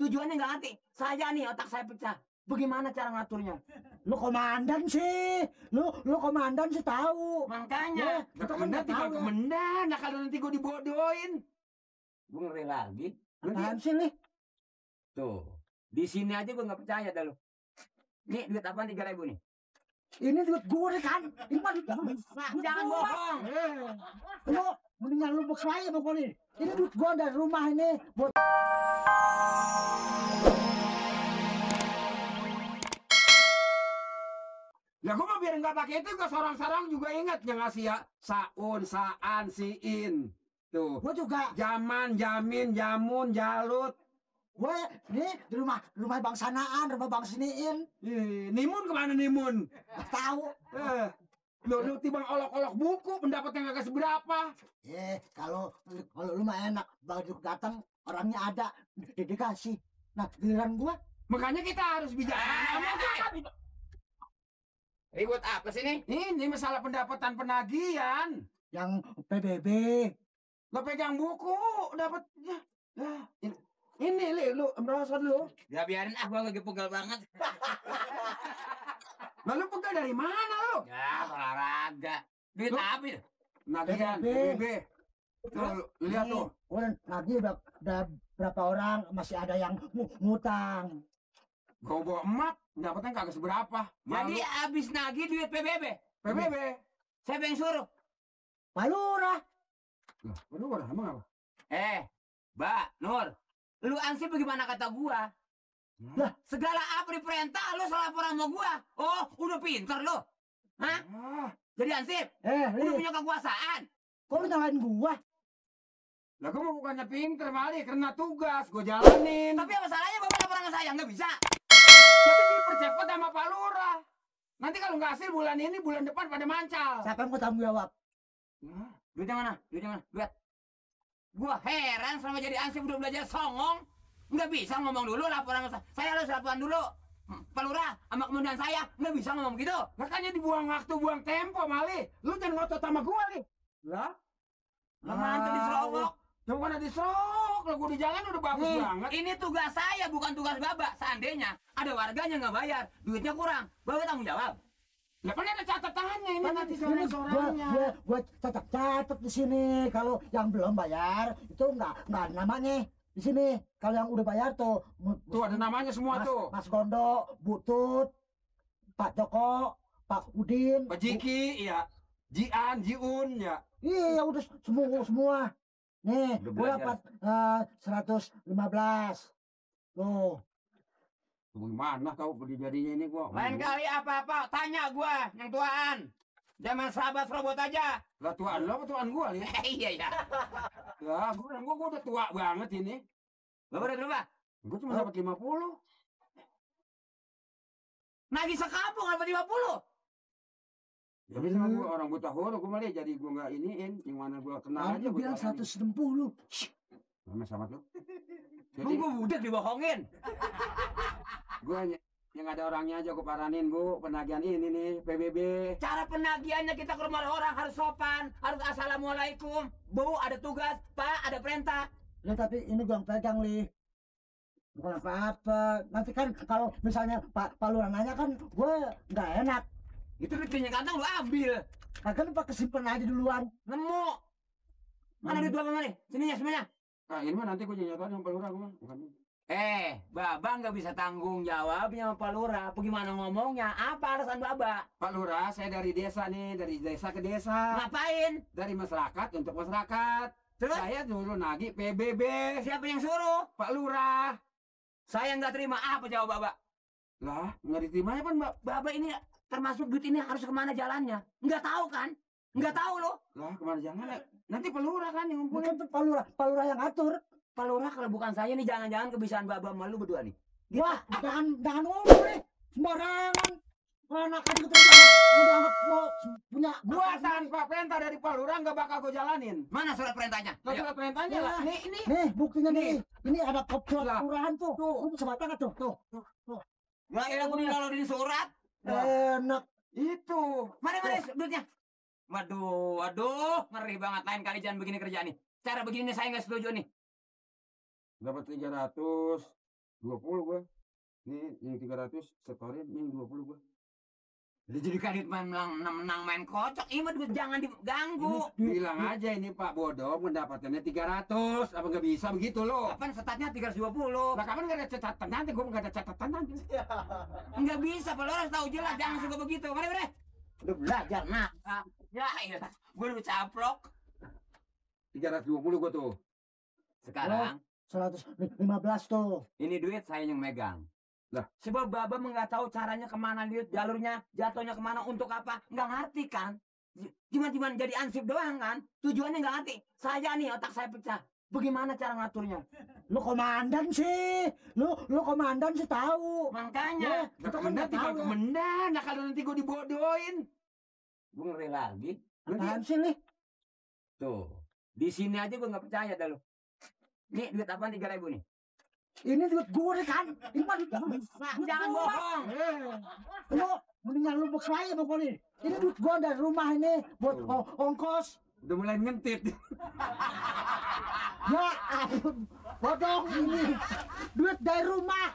tujuannya nggak ngerti. Saya nih otak saya pecah. Bagaimana cara ngaturnya? Lu komandan sih. Lu komandan sih tahu. Makanya. Kita kan Kemendan nggak tinggal tahu ya. kemendan. Nah kalau nanti gue dibodohin. Gue ngeri lagi. Apaan sih nih? Tuh. Di sini aja gue nggak percaya dah lu. Nih duit apaan 3.000 nih? Ini duit gue kan. Ini mah duit gue. Jangan bohong. Lu mendingan lu berkelahi pokoknya. Ini duit gue dari rumah ini buat Ya gue mah biar nggak pakai itu, gue sorang-sorang juga ingat yang ngasih ya. Saun, saan, siin. Tuh. gue juga. Jaman, jamin, jamun, jalut. Gue nih di rumah Bang Sanaan, rumah Bang Siniin. Nimun kemana Nimun? Nggak tahu. Lu tibang olok-olok buku, pendapatnya kagak seberapa. Kalau lu mah enak, baru datang orangnya ada, dikasih. Nah, giliran gua Makanya kita harus bijaksana. Ribut apa sih nih? Ini masalah pendapatan penagihan. yang PBB. Lo pegang buku, dapat ini lu merasa lu. Ya biarin gua lagi pegel banget. Lalu pegang dari mana lu? Ya olahraga. Duit apa itu? Nagihan, PBB. PBB. Tuh, lu lihat tuh. Orang lagi udah berapa orang masih ada yang ngutang. Gua bawa emak, dapatnya kagak seberapa. Jadi Malu. abis nagih duit PBB. PBB. Siapa yang suruh? Pak Lurah. Lah, lu udah emang apa? Mbak Nur, lu ansip bagaimana kata gua? Lah. Segala apa diperintah lu salah laporan sama gua. Oh, udah pinter lu. Hah? Ah, Jadi ansip, udah Li, punya kekuasaan. kok lu nyalain gua? lah gua mah bukannya pinter Mali, karena tugas gua jalanin. Tapi apa salahnya bapak laporan sama saya? Nggak bisa. Tapi dipercepat sama Pak Lurah. Nanti kalau nggak hasil bulan ini, bulan depan pada mancal. Siapa yang mau tanggung jawab? Duitnya mana? Duitnya mana? Duit. Gua heran selama jadi ansip udah belajar songong. Nggak bisa ngomong dulu laporan sama saya. Saya harus laporan dulu. Pak Lurah sama kemudian saya nggak bisa ngomong gitu. Makanya dibuang waktu, buang tempo, Mali. Lu jangan ngotot sama gua nih. Lah? Mantu diserobok. Tuh kan diserok, lah gua di jalan udah bagus banget. Ini tugas saya bukan tugas Baba. Seandainya ada warganya nggak bayar, duitnya kurang, Baba tanggung jawab. Lah kan ada catatannya ini nanti Ini sorang-sorangnya. gua catat di sini. Kalau yang belum bayar itu nggak ada namanya di sini. Kalau yang udah bayar tuh Tuh ada namanya semua tuh. Mas Gondo, Butut, Pak Joko, Pak Udin, Pak Jiki, ya. Jian, Jiun, ya. iya udah semua. Nih, Udah gua belajar. dapat 115. Tuh. Gimana kau jadinya ini gua? Lain kali apa-apa tanya gua yang tuaan. Jangan sahabat robot aja. Lah tuan lo apa tuan gua nih? Iya ya. Lah gua udah tua banget ini. Baba udah berapa? Gua cuma dapat 50. Nagih sekampung dapat 50. Ya bisa gua orang buta huruf gua malah jadi gua enggak iniin. Yang mana gua kenal aja Aku gua bilang jalanin. 160. Sama lu. Emang gua budak dibohongin. Gua yang ada orangnya aja gua paranin bu, penagihan ini nih PBB. Cara penagihannya kita ke rumah orang harus sopan, harus assalamualaikum. Bu ada tugas, Pak ada perintah. Ya tapi ini gua yang pegang, Li. Bukan apa-apa. Nanti kan kalau misalnya Pak Lurah nanya kan gua nggak enak. Itu duitnya kantong lu ambil. Kan Pak kesimpan aja duluan. Nemu. Mana duit Baba mana? Sininya semuanya. Nah ini mah nanti gua nyatain yang pelurah gua. Bukan. Baba nggak bisa tanggung jawabnya sama Pak Lurah. Bagaimana ngomongnya? Apa alasan Baba? Pak Lurah, saya dari desa nih, dari desa ke desa. Ngapain? Dari masyarakat untuk masyarakat. Terus? Saya dulu nagih PBB. Siapa yang suruh? Pak Lurah. Saya nggak terima. Apa jawab Baba? Lah, nggak diterimanya kan, Mbak? Baba ini termasuk duit ini harus kemana jalannya? Nggak tahu kan? Nggak tahu loh. Lah, kemana jangan? Nanti Pak Lurah kan yang ngumpulin. Bukan Pak Lurah yang atur. Pak Lurah kalau bukan saya nih jangan-jangan kebiasaan Baba malu berdua nih. Wah, jangan ngomong nih. Sembarangan. Anak aja kita udah anggap mau punya Gua tanpa perintah dari Pak Lurah nggak bakal gua jalanin. Mana surat perintahnya? Nggak Ayo. surat perintahnya lah. Ini. Nih buktinya nih. Ini ada kopi Lah. kelurahan tuh. Tuh, bisa banget tuh. Tuh. Nggak elah gue dilalodin surat. Enak. Itu. Mana duitnya? Waduh, ngeri banget. Lain kali jangan begini kerjaan nih. Cara begini nih saya nggak setuju nih. Dapat 300. 20 gua. Nih yang 300 setorin, nih yang 20 gua. Udah jadi kadit menang main kocok. Ini mah duit jangan diganggu. Bilang aja ini Pak Bodong pendapatannya 300, apa nggak bisa begitu lo? Kapan statnya 320? Lah kapan nggak ada catatan nanti, gua nggak ada catatan nanti. Nggak bisa, Pak Lurah tahu jelas jangan suka begitu. Mari. Udah belajar nak. Ya iya, gue udah caplok. 320 gua tuh. Sekarang 115 tuh. ini duit saya yang megang. Lah. Sebab Baba nggak tahu caranya kemana duit, jalurnya, jatuhnya kemana, untuk apa, nggak ngerti kan? Cuma jadi ansip doang kan? Tujuannya nggak ngerti. Saya nih otak saya pecah. Bagaimana cara ngaturnya? Lu komandan sih. Lu komandan sih tahu. Makanya Nah, kemendan tinggal kemendan. Nah kalau nanti gua dibodohin. gue ngeri lagi. Apaan sih nih? Tuh, di sini aja gue nggak percaya dah lu. Nih duit apaan 3.000 nih? Ini duit gue kan. Ini mah duit gue. Jangan bohong. Lu mendingan lu berkelahi sama gue nih. Ini duit gue dari rumah ini buat ongkos. Udah mulai ngentit. Ya ampun, bodong ini. Duit dari rumah.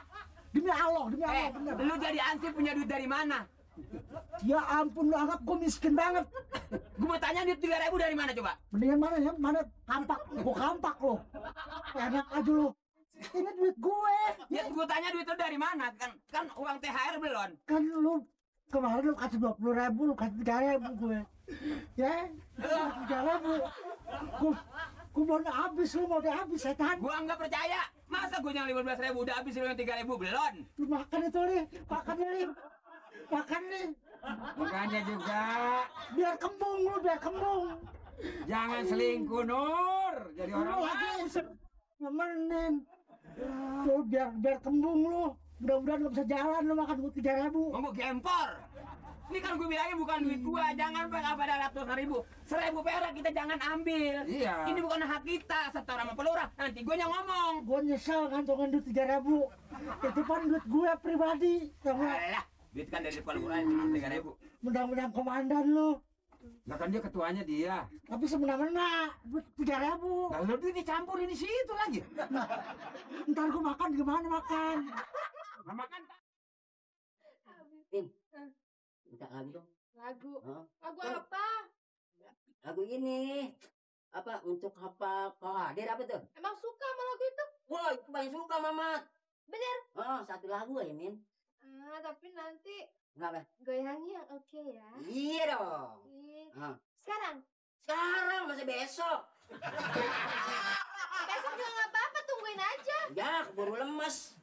Demi Allah, bener. Lu jadi ansip punya duit dari mana? Ya ampun, lu anggap gue miskin banget. Gue mau tanya duit 3.000 dari mana coba? Mendingan mana ya? Mana kampak? Gue kampak lo. Enak aja lu. Ini duit gue. Ya gue tanya duit lu dari mana? Kan uang THR belum. Kan lu kemarin lu kasih 20.000, lu kasih 3.000 gue. Ya, 3.000. Gue mau habis, lu mau habis setan. Gua nggak percaya. Masa gue yang 15.000 udah habis, lu yang 3.000 belum? Lu makan itu nih, makan nih. Makan nih. Makanya juga Biar kembung lu, biar kembung. jangan selingkuh Nur. Jadi orang Lu lagi lain. nemenin. Tuh biar kembung lu. Mudah-mudahan lu bisa jalan lu makan gue 3.000. Mau gempor. Ini kan gue bilangin bukan duit gua, jangan pada ratusan ribu. 1.000 perak kita jangan ambil. Iya. Ini bukan hak kita, setor sama pelurah. Nanti gue yang ngomong. Gue nyesel ngantongan duit 3.000. Itu kan duit gue pribadi. Tau gak? Alah, duit kan dari pelurah cuma 3.000. Mudah-mudahan komandan lu. Nah kan dia ketuanya dia. Tapi semena-mena duit 3.000. Lalu dia dicampurin di situ lagi. Ntar gue makan gimana makan? Nah, makan. Minta lagu dong. Lagu. Hah? Lagu apa? Lagu ini apa untuk apa kau hadir apa tuh? Emang suka sama lagu itu? Wah itu paling suka Mamat. Bener. Oh satu lagu ya Min. Tapi nanti Kenapa? goyangnya yang oke ya. Iya dong. Ih, Ah. sekarang. Sekarang masih besok. Besok juga nggak apa-apa, tungguin aja. Ya keburu lemes.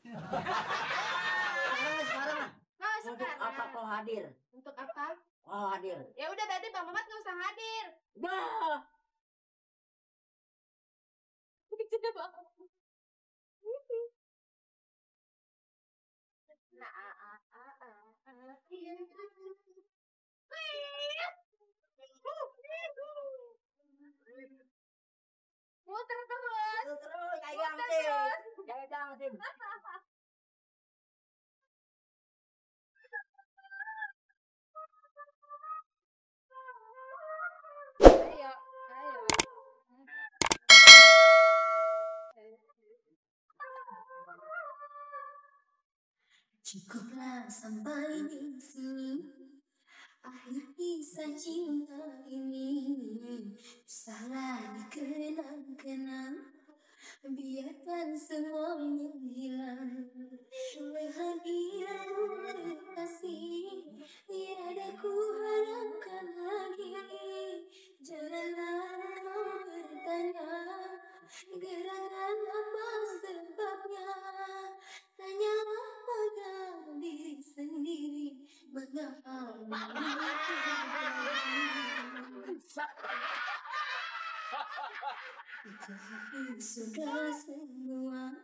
Sekarang lah. Nah, Untuk sekarang. apa kau hadir? Untuk apa? Kau hadir. Ya udah berarti Bang Mamat nggak usah hadir. Dah. Kecil banget. Muter terus. Terus kayak Muter gangsim. terus. Kayak gangsim. Ayo, ayo. Cukuplah sampai di sini. Akhir kisah cinta ini salah dikenang-kenang. Biarkan semuanya hilang. Kehadiranmu kekasih tiada ku harapkan lagi. Janganlah kau bertanya gerangan apa sebabnya. Tanyalah pada diri sendiri mengapa itu sudah semua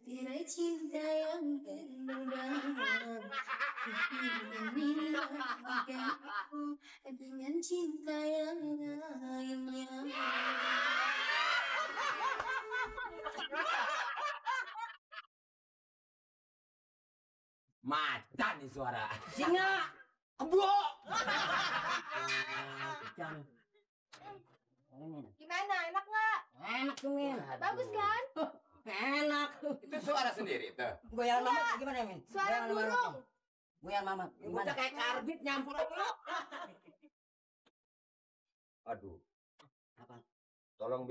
tirai cinta yang terindah. Ku dengan cinta yang lainnya. Macan nih suara. Singa. Kebo. Gimana? Enak nggak? Enak tuh Min. Bagus kan? Enak. Itu suara sendiri tuh. Goyang mamat gimana, Min? Suara Goyang mamat. burung. Goyang mamat. Bocah Gimana? kayak karbit nyampur aja. Aduh. Apa? Tolong